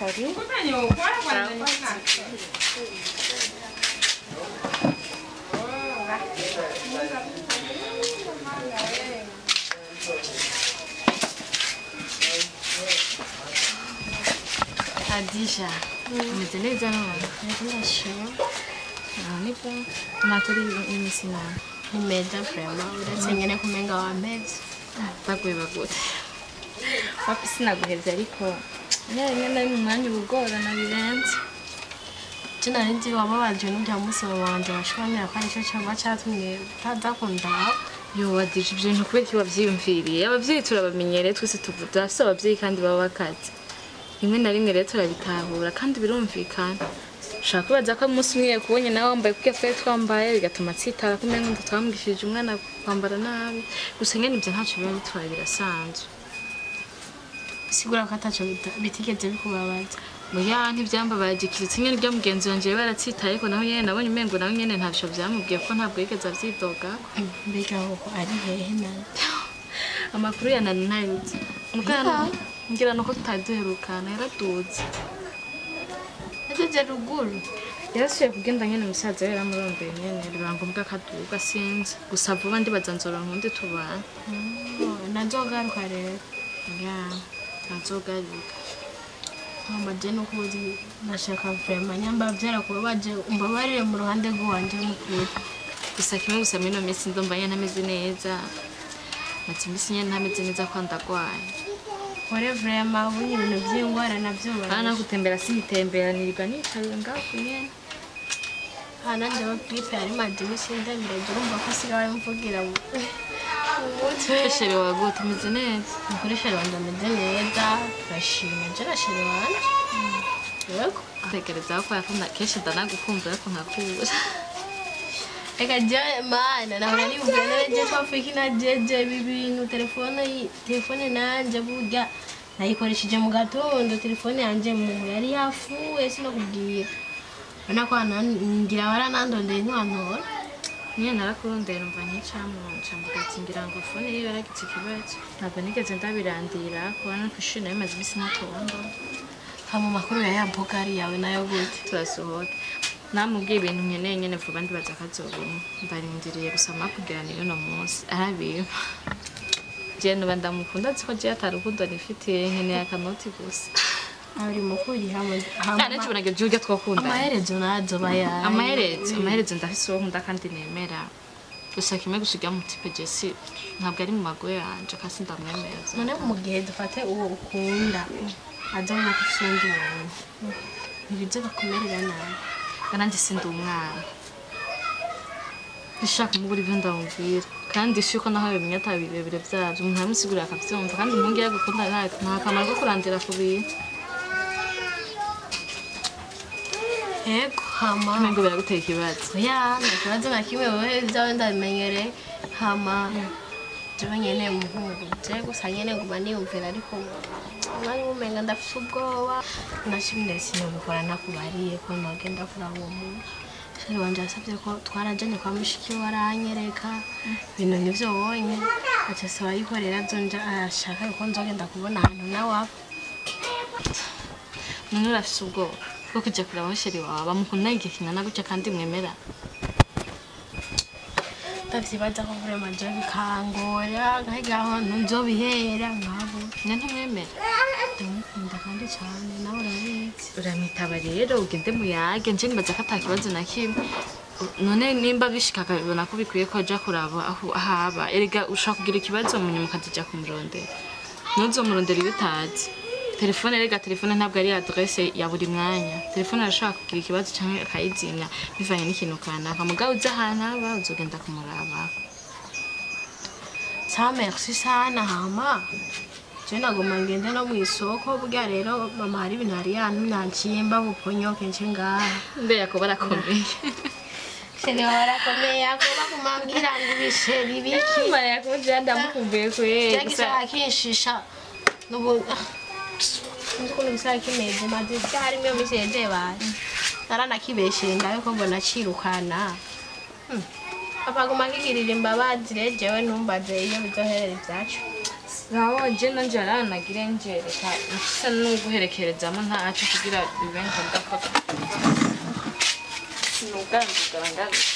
Karibu. Adisha, umeze neza none? Ndashima. Nibwo amakuru y'imisi nawe? Ni meza vraiment, uretse nyene kumenga wampevye. Baguye bagute. Wapi sinaguhevye ariko rimwe na rimwe umwanya uba ugorana birenze. Je nari nzi wababajwe n'urya musi wanje washwamira ko arico coba catumye utaza kundaba. Yo Adisha, ivyo bintu kubera iki wavyiyumviriye? Abavyeyi turabamenyereye twese turafise abavyeyi kandi baba bakaze. Rimwe na rimwe rero turabitahura kandi birumvikana. Ushobora kwibaza ko umunsi umwe yakubonye nawe wambaye kurya twari twambaye bigatuma atsitara ko umengo twamwigishije umwana kwambara nabi. Gusa nyene ivyo ntaco biba bitwaye birasanzwe. Sigura ko ataco bitigeze bikubabaza. Oya ntivyambabaje kiretse nyene irya mugenzi wanje yari yaratsitaye ko naho nyene nabonye umengo nawe nyene ntaco vyamubwiye ko ntabwo yigeze avyidoga. Mbega hoho ari hehe nawe? Amakuru ya nani ntayo-nzi. Mugabo ngira nuko tutari duherukana yaraduze. Yaduze ruguru. Yarasubiye kugenda nyene musaza we yaramurombeye nyene biba ngombwa ko aduga sinzi. Gusa vuba ndibaza nzoronka uwundi tubana. Nazogaruka rero. Oya ntazogaruka. Mama je nukuri nashaka vraiment nyamba vyarakubabaje umbabarire mu ruhande rwanje mukuru. Gusa kimwe gusa muri ino minsi ndumva nyene ntameze neza. Maze iminsi nyene ntameze neza ko ndagwaye. Kore vraiment ubunye ibintu vy'ingwara navyo Ana gutembera sinitembera nirirwa nicaye ngaho nyene. Nanje aho grippe yari imaze iminsi indembeje urumva ko sigaye mvugira mu mutwe. Chéri wawe gute umeze neza? Nukuri chéri wanje ameze neza, turashima je na chéri wanje. Yego. Tekereza ko yakunda kenshi ndanagukumva ariko nkakubura. Eka je mana nahora niyumvira none je twapfuye iki na jeje ibi bintu telefone nanje burya nayikoresheje mu gatondo telefone yanje mu yari yafuye sinokubwira. Urabona ko ngira baranandondeye ntiwantora. Nyene narakurondera umva nticamwonca mvuga ati ngira ngo fone yiwe yaragize ikibazo. Ntabwo nigeze ndabirandira kubona no kw'ishure nayo maze imisi ntatonda. Hama amakuru ya ya mbogari yawe nayo gute? Turasohoka. Namubwiye ibintu nkeneye nyene vuba ndibaza ko azobimpa. Ndarindiriye gusa kugira ni uno munsi arabimpa. Je nuba ndamukunda nzi ko je ata rukundo nifitiye nkeneye akanoti gusa. Ari mukuri hamwe. Nta tubona ngo urya twakundana. Amaherezo nazoba yayo. Amaherezo ndafise uwo nkunda kandi nemera. Gusa kimwe gusa urya mutipe Jesse ntabwo ari mu mago yanje kasi ndamwemera. None mu gihe dufate uwo ukunda azabona ko ufise uwundi muntu ntibize bakumerera nabi. Nanjye sindi umwana. Ndashaka kumubura ivyo ndamubwira. Kandi si uko naho bimenya ata birebire vyavyo umuntu aramusigurira akavyumva kandi umuhungu iyo agukunda nta kamaro ko kurandira ku bintu. Ego hama umengo biragutera ikibazo. Oya nta kibazo na kimwe wewe ivyawe ndabimenyereye hama jewe nyene muhungu je gusa nyene nguma niyumvira ariko umwanya umenga ndafise ubwoba nashimye sinobikora nakubariye ko nogenda kuraba uwo muntu. Chéri wanje yasavye ko twarajanye kwa mushiki we aranyereka ibintu nivyo wonye aca asaba yuko rero azonja ashaka yuko nzogenda kubona ahantu nawe aba. None urafise ubwoba bwo kuja kuraba chéri wawe bamukunda igihe kingana gutya kandi mwemera? Ndavyibaza ko vraiment je bikangora nkahiga ahantu nzobihera nkabo. None ntumwemera? Ndamukunda kandi cane nawe urabizi. Uramwitaba rero ugende muyage nje nibaza ko ata kibazo na kimwe. None nimba bishika akabibona ko bikwiye ko aja kuraba aho ahaba erega ushobora kugira ikibazo mu nyuma ukazoja kumurondera. Ntuzomurondera iyo utazi. Telefone erega telefone ntabwo ari adresse ya buri mwanya. Telefone arashobora kugira ikibazo canke akayizimya bivanye n'ikintu kanaka. Mugabo uzi ahantu aba uzogenda kumuraba. Sa merci sana hama. Je nagoma ngende no mw'isoko burya rero mama hari ibintu hari yantumye nanciye mba buponyoke nce ngaha. Mbe Yakobo arakomeye. Chéri wawe arakomeye Yakobo aguma ambwira ngo ibisheri biki. Mara Yakobo je ndamukumbuye kweri. Je gisaka kinshisha nubu sinzi ukuntu gisaka kimeze maze vyarimwe misi yeje baje. Naranakibeshe ndabe ko mbona cirukana. Papa aguma akigirira imbabazi rero jewe ntumbaze iyo bizoherera ivyacu. Sawa je nanje aranagire nje reka nsa n'uguherekerezamo ntaco kugira bibe ngombwa ko sinugandugara ngaruka.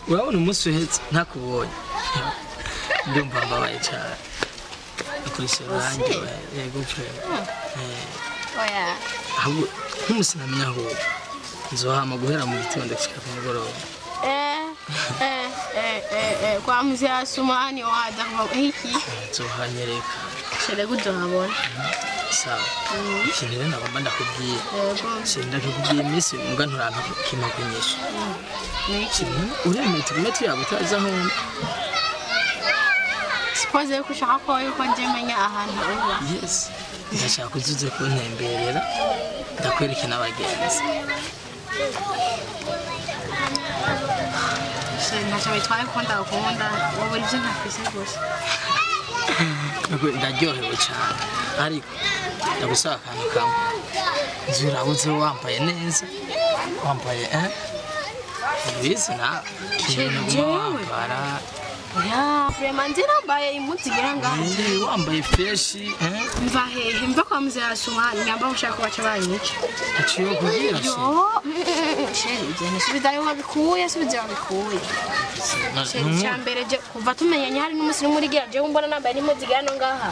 Urabona umunsi uhetse ntakubonye ndumva mbabaye cyane kuri serange yego pe oya ahubwo nk'umunsi namenya aho nzohama guhera mu gitondo gushika ku mugoroba kwa mzee Asumani waza hiki nzohanyereka shere kuzohabona sawa ikintu rero nagomba ndakubwiye ndakubwiye iminsi mbwa nturampa kimpa kunyisha uremeye tugume tuyaba utazi aho ndi sipoze yuko ushaka ko yuko nje menya ahantu uba yes ndashaka uzuze kuntemberera ndakwereke n'abagenzi ntacyo bitwaye ko ndagukunda wowe ibyo ntafise gusa ndaryohewe cyane ariko ndagusaba akantu kamwe nzu urabuze wambaye neza wambaye ubizi nawe ibintu uguma wambara ya vraiment nzi nambaye impuzu igera ngaha wambaye fresh mva hehe mva kwa mzee Asumani nyamba ushaka baca banyica aciye kubwira yo chéri ibyo subizayo wabikuye subizayo wabikuye chéri cyambere je kuva tumenyanye hari n'umunsi n'umurigira je mbona nambaye n'impuzu igera no ngaha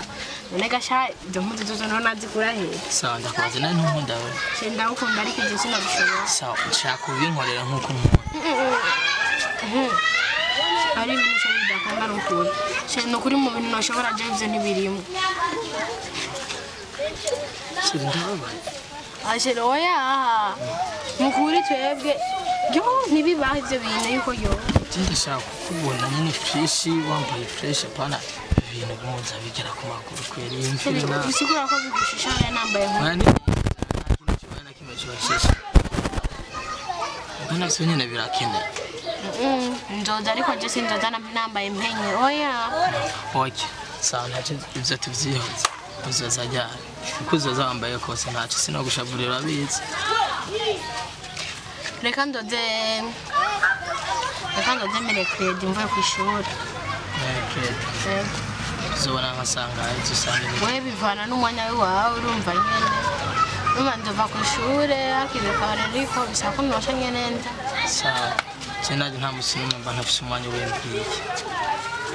none gasha ibyo mpuzu zozo no nazikura he sawa ndakubaza nawe ntunkunda we chéri ndagukunda ariko ibyo sinabishobora sawa nshaka ubinkorera nk'uko nkunda hari ibintu chéri bidakunda n'ukuri chéri ni ukuri mu bintu nashobora je ibyo ntibirimo chéri ndababaye chéri oya mukuri twebwe yo ntibibaho ibyo bintu yuko yo ndashaka kukubona nyine fresh wambaye fresh apana ibintu bimuza bigera ku maguru kweri yumvira bisigura ko bigushushanya nambaye nka nta kintu kibashisha ubwo navyo nyene birakenewe nzoza ariko je sinzoza nambaye impenye oya oke sawa ntacyo ivyo tuvyihoze uzoza ryari uko uzoza wambaye kose ntacyo sinogushavurira urabizi reka ndoze mercredi mvuye kw'ishuri mercredi uzobona nkasanga uzosanga we bivana n'umwanya wawe urumva nyene urumva nzova kw'ishure hakiri kare ariko bisaba ko nibasha nyene nza sawa je naje nta musi n'umwe mba ntafise umwanya w'imbwiye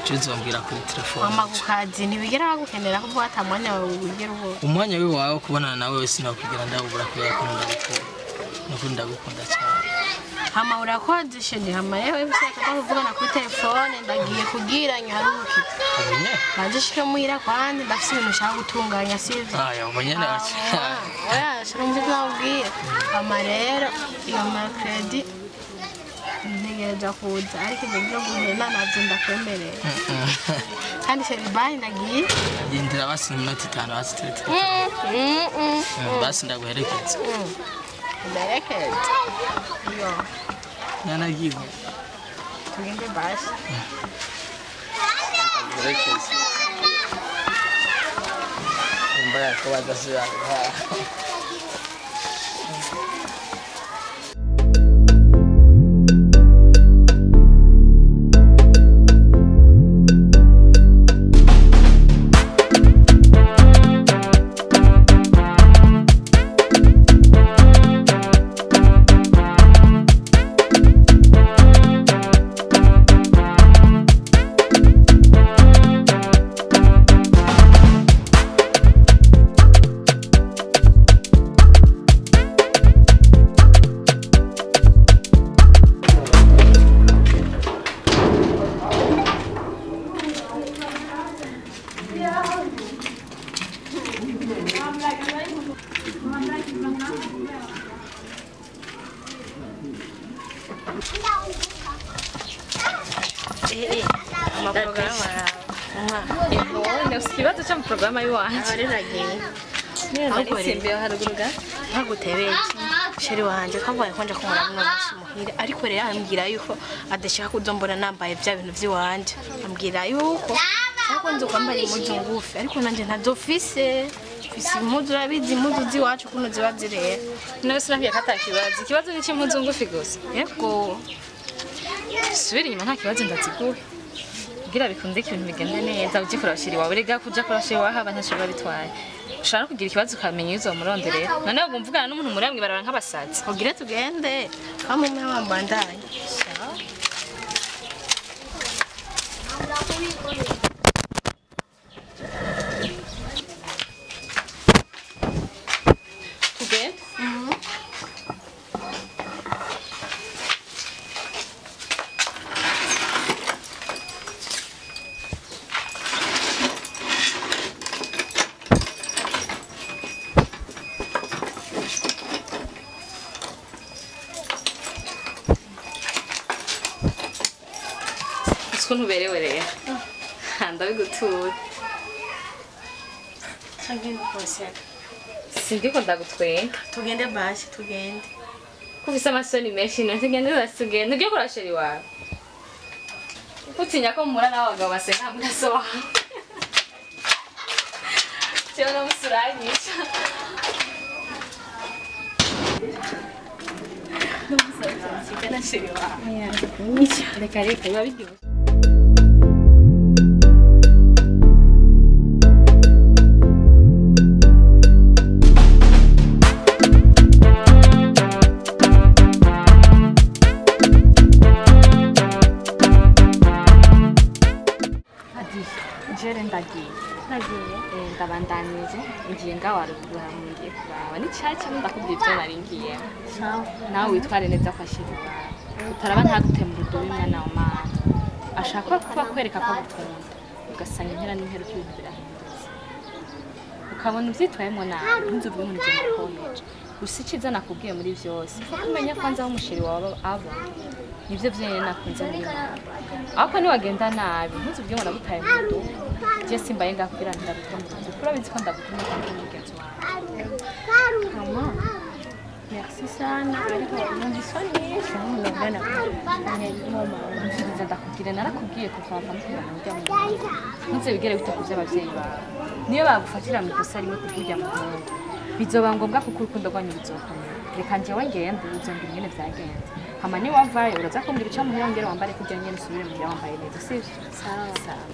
je uzombwira kuri telefone mama ku kazi ntibigera bagukenera kuvuga ata mwanya wawe wigera ubura umwanya wiwawe wo kubonana nawe sinakwigira ndawubura kubera ko ndagukunda nukuri ndagukunda cyane hama urakoze shenge hama yewe bishaka ko kuvugana kuri telefone ndagiye kugira nyaruke ubunye banze shike muhira kwandi ndafise ibintu nshaka gutunganya sivyo aya ubunyene oya shira umve nakubwira hama rero iyo mercredi ntegereza kuza ariko ibyo byo guhena navyo ndakwemerera kandi sheri bayi ndagiye yindira basi iminota itanu basi turetse basi ndaguherekeza ndaherekeza yo nanagiye tugende basi ndaguherekeza imba yako badasubira Ego, ufite ikibazo cyo mu porogaramu y'iwanjye. Rero nagiye. Narisimbiye haruguru gato. Ntagutebeye. Chéri wanje twavuye ko nje kumura muno munsi muhira, ariko rero ambwira yuko adashaka kuzombona nambaye bya bintu by'iwanje. Ambwira yuko ashaka ko nzo kwambara impuzu ngufi, ariko nanje ntazofise. Mfise impuzu, urabizi impuzu z'iwacu kuno ziba zirera. Nawe sinabwiye ko atakibazo. Ikibazo ni cy'impuzu ngufi gusa. Yego. Subira inyuma nta kibazo ndaziguhe. Kugira bikunde ibintu bigende neza uje kurashira iwawe, rega kuja kurashira iwawe haba ntacyo biba bitwaye. Ushobora no kugira ikibazo ukamenya iyo uzomuronderera. Noneho ubwo mvugana n'umuntu muri bamwe barara nk'abasazi. Ugire tugende. Kamwe mwambandanye. Sawa. Tugende? Ukuntu uberewe rero ndabigutura. Sindiko ndagutwenga. Tugende basi tugende. Ko ufise amasoni menshi none tugende basi tugende. Ugiye kurashira iwawe. Utinya ko muhura n'abagabo basenga hamwe na so wawe. Jewe no musi uranyica. Reka reka biba biryoshye. Jere ndagiye. Nagiye. Ndabandanije ngiye ngaho haruguru hamwe ngiye kuraba ni caca ndakubwira ibyo nari ngiyemo. Sawa. Nawe witware neza kwa chéri wawe. Utaraba ntagutema urudobo mwana wa mama. Ashaka kuba kwereka ko agukunda. Ugasanga impera n'impera uko ibintu birahindutse. Ukabona uvyitwayemo nabi ntuzuvuge ngo nije nakomeje. Gusa iciza nakubwiye muri vyose. Kuko umenya kwanza aho umusheri wawe aba. Nivyo vyenyene nakunze muri mama. Ariko niwagenda nabi ntuzuvuge ngo nagutaye mu rudobo. Je simbaye ngakubwira ndagutwa mu rudobo. Kuko urabizi ko ndagutuma kandi uri mugenzi wawe. Mama. Merci sana. Ariko numva isoni nyinshi nubwo mama. Nsubiza ndakubwira narakubwiye kuva mukundana ujya mu rugo. Ntuze wigere wita ku vy'abavyeyi bawe. Niyo bagufatira mu ikosa rimwe kukurya mu rugo. Bizoba ngombwa kuko urukundo rwanyu ruzokomera. Reka njyewe ngende uzombwira ingene vyagenze. Hama niwavayo uraza kumbwira ico muhira wongere wambare kurya nyene usubire muhira wambaye neza sivyo? Sawa. Sawa.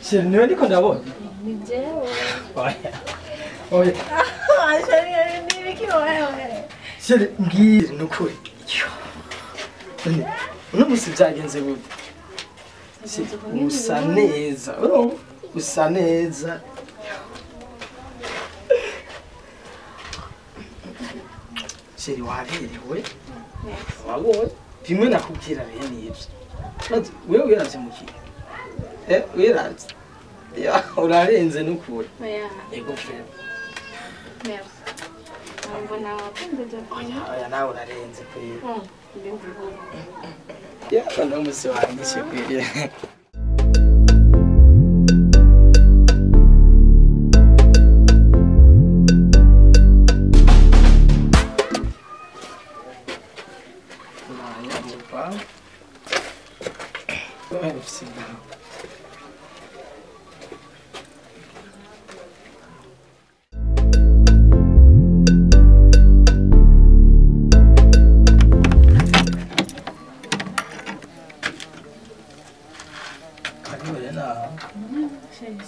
Chéri, niwe ndiko ndabona. Ni jewe. Oya. Oya. Chéri, ni ibiki wewe? Chéri, mbwira nukuri. None uno musi byagenze gute? Chéri, usa neza. Urumva? Usa neza. Chéri, waberewe. Wabonye? Bimwe nakubwira rero ni ibyo. Maze wewe wiravye mu kigo. Wiravye. Ya, urarenze nukuri. Oya. Yego frère. Merci. Mbona wapendeza. Oya, nawe urarenze kweli. Ya, uno musi wanyishe kweli.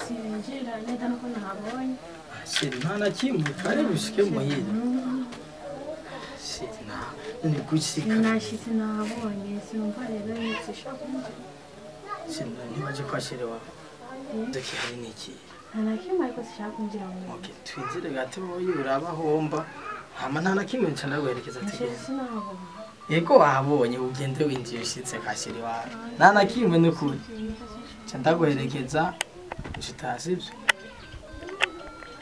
Sinjira neza nuko nahabonye. Chéri, nta na kimwe kare bushike muhira. Chéri, na ni gushika. Nashitse nahabonye sinumva rero nzishaka. Chéri, ntibaje kwa chéri wawe. Ndakihari ni iki? Nta na kimwe ariko sinshaka kwinjira mu nzu. Okay, twinjire gatoyi uraba homba. Hama nta na kimwe nca ndaguherekeza tugende. Sinabona. Yego wahabonye ugende winjiye ushitse kashiri wawe. Nta na kimwe n'ukuri. Nca ndaguherekeza ushita sivyo?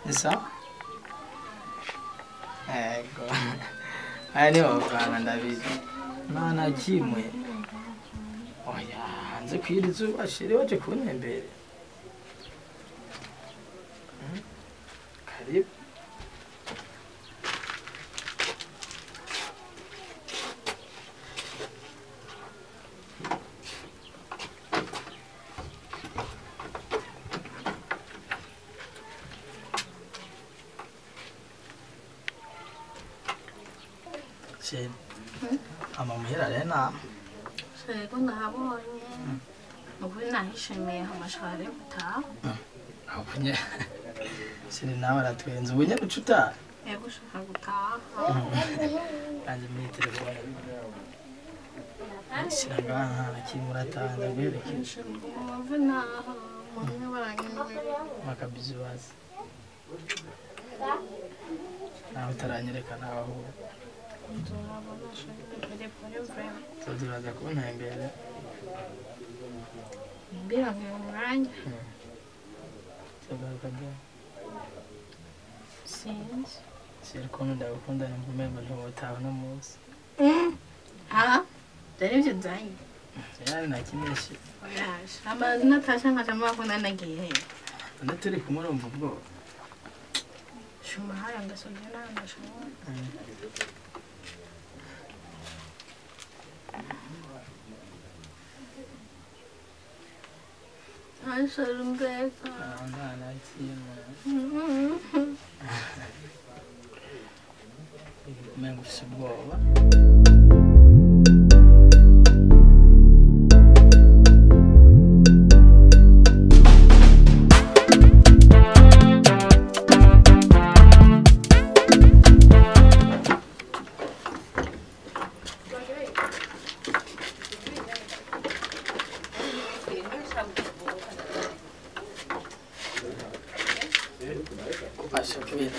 Ni sawa? Ego. Aya ni wavana ndabizi. Nta na kimwe. Oya, hanze kwira izuba shiri waje kuntembere. Karibu. Shiri. Ama muhira rero nama. Yego ndahabonye. Ukuri nahishimiye amashara yo gutaha. Ahubwo shiri nawe aratwenza ubu nyene uca utaha. Yego ushaka gutaha. Nanjye muri telefone. Shira ngaha nta na kimwe urataha ndaguherekeje. Mwumve naho mumwe baranyemerera. Makabizi bazi. Nawe utaranyereka nawe ahubwo. Nzobabona shiri pole pole. Tuziraza kuntembera. Mbira umwanya. Tugaruka ryari? Sinzi. Shiri ukuntu ndagukunda numva umengo ntiwotaha uno munsi. Ah, dore ibyo nzanye. Yani nta kimwe shiri. Oyaje. Amazi natasha nkaca mvuga ko nanagiye he. None turi kumwe urumva ubwoba. Shuma haya ndasubira nawe ndashobora. Ay, mbega. Nta na kimwe. Umengo ufise ubwoba. Asha kubera.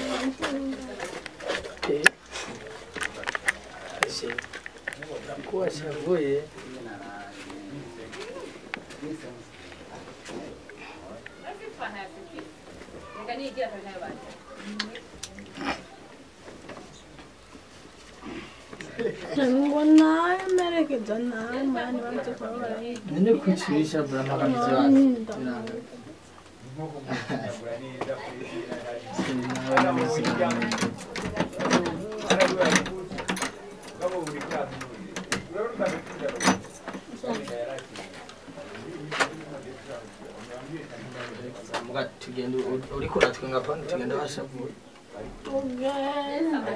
Eh. Asha. Ko washavuye. Ngo nawe merekeza nawe mani banze kuba barahiga. None kucisha bura makamizi wacu. Biranga. Shiri nawe n'amuziranye. Muga tugenda uriko uratwenga pana tugenda washavuye. Tugende.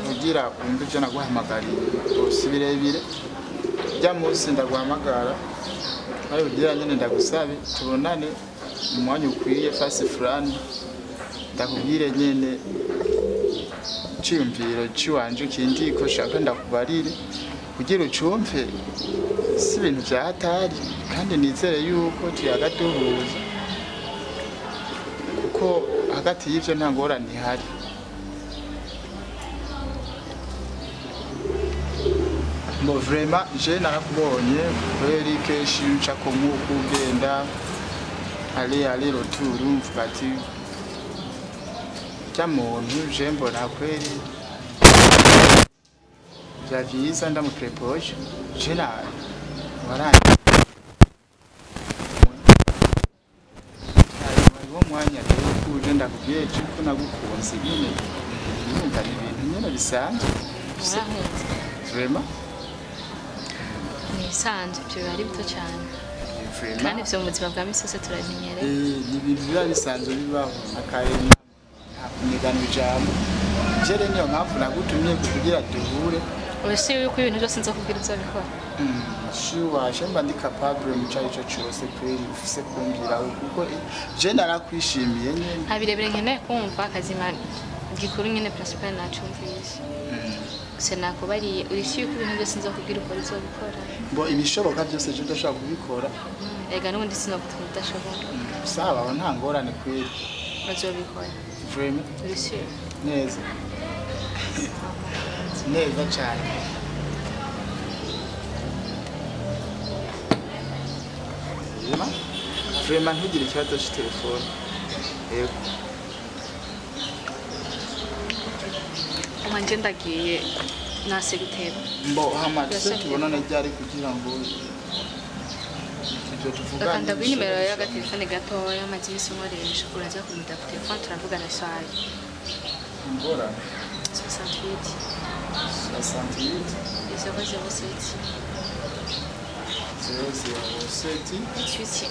Kugira wumve ibyo naguhamagariye si birebire jya munsi ndaguhamagara nawe ugira nyine ndagusabe tubonane mu mwanya ukwiye fasi fulani Ndakubwire nyene ciyumviro ciwanje kindi ko shaka ndakubarire kugira ucumve si ibintu vya hatari kandi nizere yuko tuyaga duhuza kuko hagati y'ivyo nta ngorane ihari. Bo vraiment je narakubonye kweri kenshi nca ko nk'uko ugenda aller retour mvuga ati cya muntu je mbona kweri vya vyiza ndamuprepoje je na waranje hariho umwanya rero kuje ndakubwiye ko nagukunze nyine numva ni ibintu nyine bisanzwe. Vraiment nisanzwe ibyo biba ari bito cyane kandi ibyo mu buzima bwa misi yose turabimenyereye. Ni ibintu biba bisanzwe bibaho akarema nta kunigana ijambo. Jere niyo mpamvu nagutumye kugira duhure. Ese yuko ibintu byose nza kubwira uzabikora? Shuwa je mba ndi capable mu cari ico cose kweri ufise kumbwira kuko je narakwishimiye nyene. Nta birebire nkeneye kumva akazima gikuru nyene principal nacumvise. Gusa nakubariye urisi yuko ibintu byose nza kubwira ukora uzabikora. Bo ibishoboka byose je ndashobora kubikora. Ega n'ubundi sinagutuma udashobora. Sawa aho nta ngorane kweri. Uzobikora. Vraiment? Urisi? Neza. Neza cyane. Vraiment ntugire ikibazo cy'itelefone. Yego. Manje ndagiye nase guteba. Mbo hama tubonane ryari kugira ngo ibyo tuvugane. Ndakanda nimero y'agatelefone gatoya maze imisi nkoresha uraza kumuda ku telefone turavugana sayi. Ngora. 68 68 007 007 81.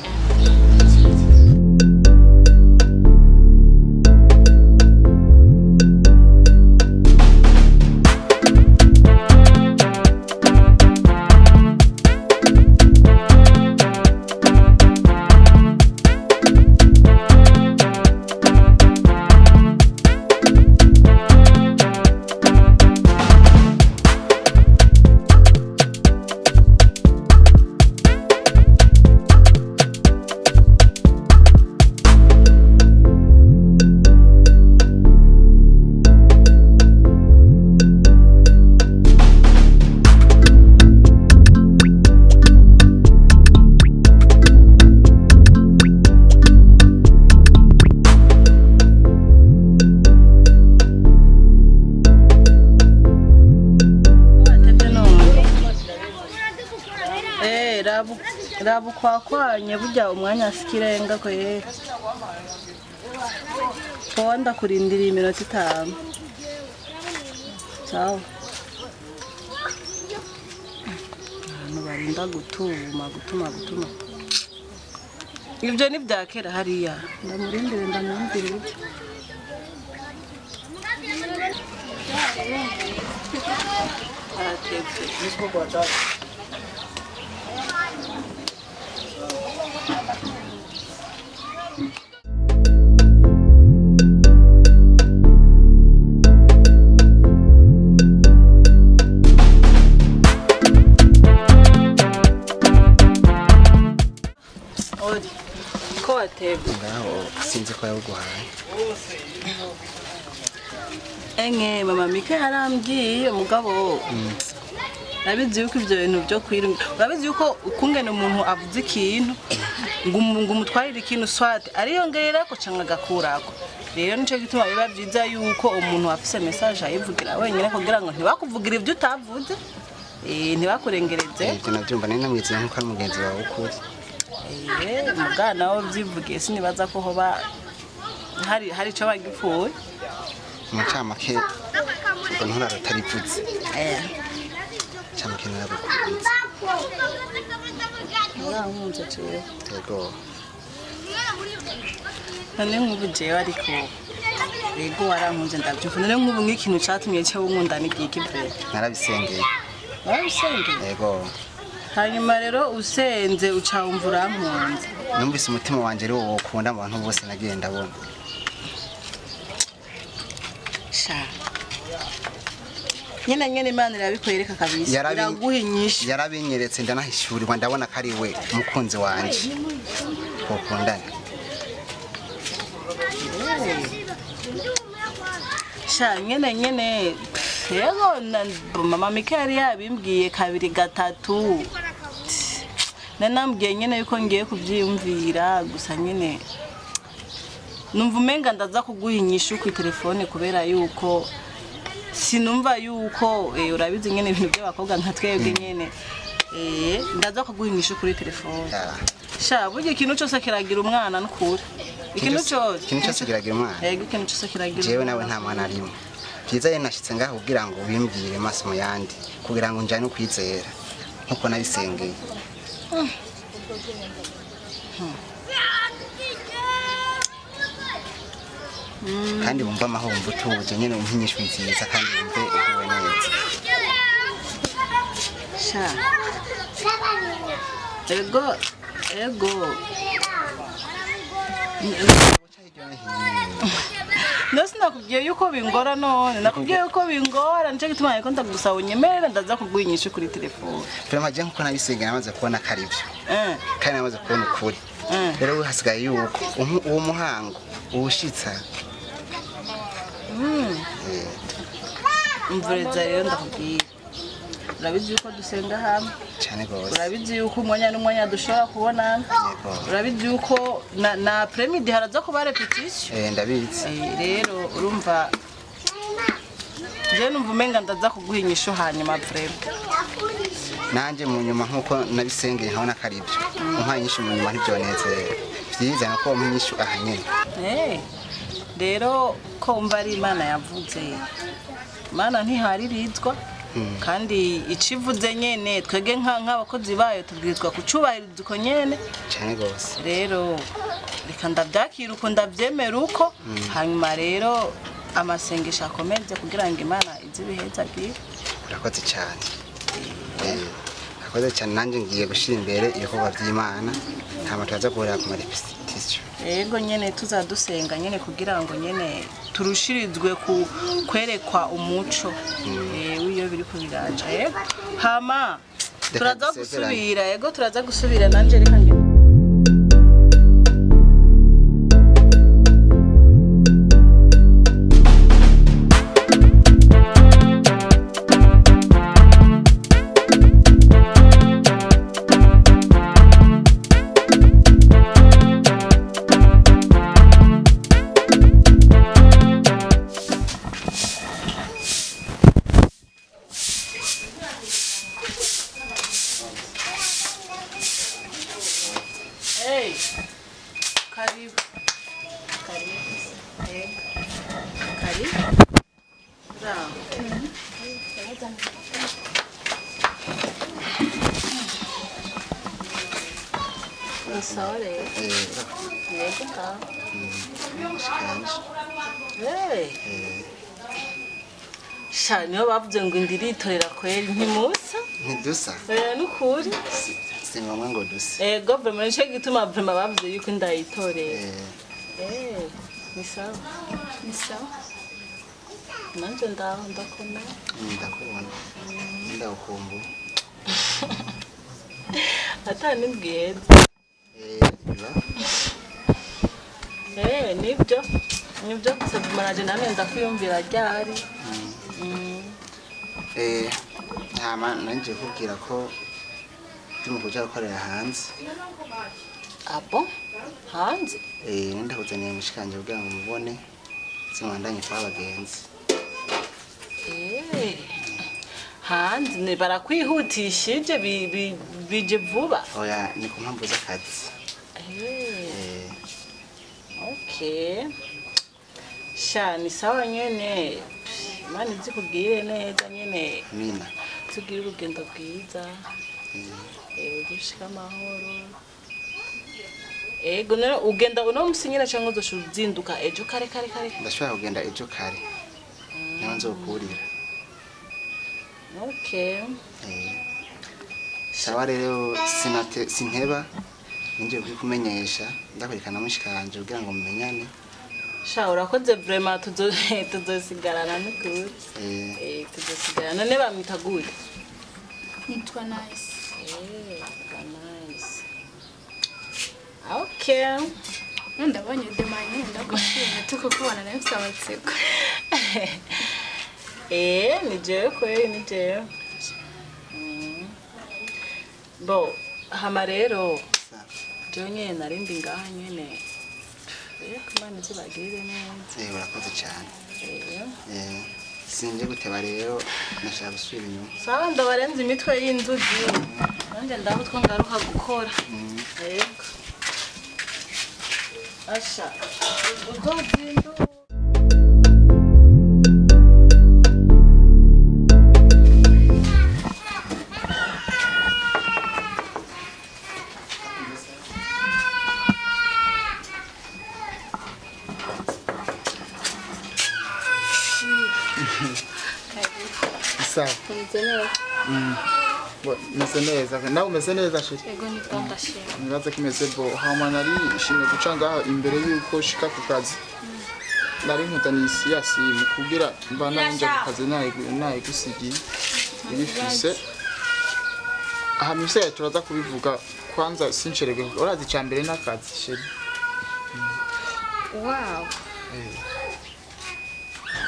Rabu kwakwanye burya umwanya sikirenga ko ye. Ponda kurindira iminota 5. Sawa. Abantu barinda gutuma. Ibyo ni byakera hariya. Ndamurindire ndamwumvira ibyo. Aratebye. Niko kwa tatu. Ngaho sinzi ko yaguhaye. Enye mama Mika yarambwiye mugabo. Urabizi yuko ivyo bintu byo kwirunga. Urabizi yuko ukungene umuntu avuze ikintu ngo umutwarire ikintu swate ariyongerera ko canke agakurako. Rero nico gituma biba vyiza yuko umuntu afise message ayivugira wenyine kugira ngo ntibakuvugira ivyo utavuze. Ntibakurengereze. Ivyo navyumva nari namwizeye nkuko ari mugenzi wawe ukuri. Mugana wo byivugiye sinibaza ko hoba hari ico bagipfuye. Mu camake ubwo nturara utarivutse. Camake naragukunze. Urankunze jewe. Yego. None nk'ubu jewe ariko yego warankunze ndabyumva. None nk'ubu nk'ikintu catumye cewe unkunda n'igiki vure? Narabisengeye. Warabisengeye? Yego. Hanyuma rero usenze uca wumva urankunze. Numvise umutima wanje ari wowe ukunda mu bantu bose nagiye ndabona. Sha nyene nyene Imana irabikwereka kabisa, iraguha inyishu. Yarabinyeretse ndanahishurirwa, ndabona ko ari we mukunzi wanje twokundana. Sha nyene nyene yego, mama Mika yari yabimbwiye kabiri gatatu, nanambwiye nyene yuko ngiye kuvyiyumvira, gusa nyene numva umenga ndaza kuguha inyishu ku telefone kubera yuko sinumva yuko urabizi nyene ibintu by'abakobwa nka twebwe nyene, ndaza kuguha inyishu kuri telefone. Sha burya ikintu cyose kiragira umwana n'ukuri, ikintu cyose, ikintu cyose kiragira umwana. Yego, ikintu cyose kiragira. Jewe nawe nta mwana arimo. Byiza rero nashitse ngaho kugira ngo ubimbwire maso mu yandi, kugira ngo njane ukwizera nkuko nabisengeye. Kandi wumva amahoro, wumva utuje nyene, wumva inyishu nziza kandi wumve uguwe neza. Sha ego ego, nose nakubwiye yuko bingora, none nakubwiye yuko bingora, nico gituma nariko ndagusaba unyemerere ndaza kuguha inyishu kuri telefone. Vraiment je nkuko nabisengeye namaze kubona ko ari byo, kandi namaze kubona ukuri. Rero hasigaye yuko uwo muhango uwushitsa. Mvureza rero ndakubwira, urabizi yuko dusenga hamwe cyane gose, urabizi yuko umwanya n'umwanya dushobora kubonana, urabizi yuko na après-midi haraza kuba repetition. Ndabizi. Rero urumva je numva umenga ndaza kuguha inyishu hanyuma vraiment. Nanje mu nyuma nkuko nabisengeye nkabona ko ari byo, umpaye inyishu mu nyuma ntibyonezera. Byiza nuko umpa inyishu aha nyene. Rero ko umva ari Imana yavuze, Imana ntiharirizwa, kandi icivuze nyene twege nk'abakozi bayo tubwirizwa kucubahiriza uko nyene cyane gose. Rero reka ndabyakira uko ndabyemera uko, hanyuma rero amasengesho akomeze kugira ngo Imana ize ibihezagire. Urakoze cyane. Urakoze cyane, nanjye ngiye gushira imbere ibikorwa by'Imana, nta turaza guhurira ku marepetition. Yego nyene tuzadusenga nyene kugira ngo nyene turushirizwe ku kwerekwa umuco w'iyo biriko biraja. Yego hama turaza gusubira, yego turaza gusubira nanje reka nge. Hey, karibu. Karibu. Karibu. Bravo. Sorry. Hey. Sha niho bavuze ngo indiritorera kweri ntimusa. Ntidusa. Nukuri. Si ngombwa ngo duse. Government nico gituma vraiment bavuze yuko ndayitorera. Ni sawa. Ni sawa. Nanje ndaho ndakomeye. Ndakubona. Ndakumbu. Ata nibwiye. Biba. Nibyo. Nibyo gusa manaje namwe ndakwiyumvira ryari. Hama nanje kubwira ko ndimo kuja gukorera hanze. Abo? Hanze? Ndakuzaniye mushikanje kugira ngo mubone zimwandanye kwa bagenzi. Hanze ne barakwihutishije bije vuba. Oya, ni ku mpamvu z'akazi. Okay. Sha ni sawa nyene. Imana izikubwire neza nyene. Amina. Tugire urugendo rwiza. Dushika amahoro. Ego nero ugenda uno musi nyene cyangwa uzoshura ejo kare kare kare? Ndashobora kugenda ejo kare. Niho nzokurira. Okay. Sawa rero sinteba ninje kukumenyesha ndakwerekana mushikanje kugira ngo mumenyane. Sha urakoze vraiment tuzosigarana n'ukuri. Tuzosigarana. None bamwita gute? Nitwa Nice. Nice. Okay. Ndabonye demanye ndagushimye tukukubona nawe mfite amatsiko. Ni jewe kweli ni jewe. Bo, hama rero jewe nyene narindi ngaha nyene. Imana izibagirire neza. Urakoze cyane. Sinje guteba rero nashaka gusubira inyuma. Sawa ndabarenza imitwe y'inzuzi. Nanje ndabutwa ngaruka gukora. Yego. Asha, uzozindu. Sawa. Meze neza. Nawe umeze neza shiri? Ego ni bwo ndashima. Nibaza ko imeze bo. Hama nari ishimye guca ngaho imbere yuko shika ku kazi. Nari nkutaniye isi ya simu kugira mba nanje ku kazi nayigusigiye. Ibifise. Aha muse turaza kubivuga kwanza sincerege. Urazi icambere n'akazi shiri. Wow.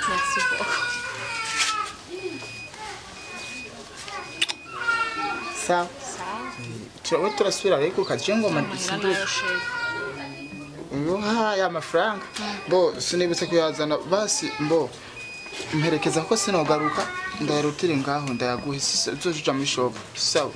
Merci beaucoup. Sawa. Sawa. Turasubira rero ku kazi ngoma ya amafaranga. Bo sinibutse kuyazana basi mbo mperekeza ko sinogaruka ndayarutire ngaho ndayaguhe uzoja muri shop. Sawa.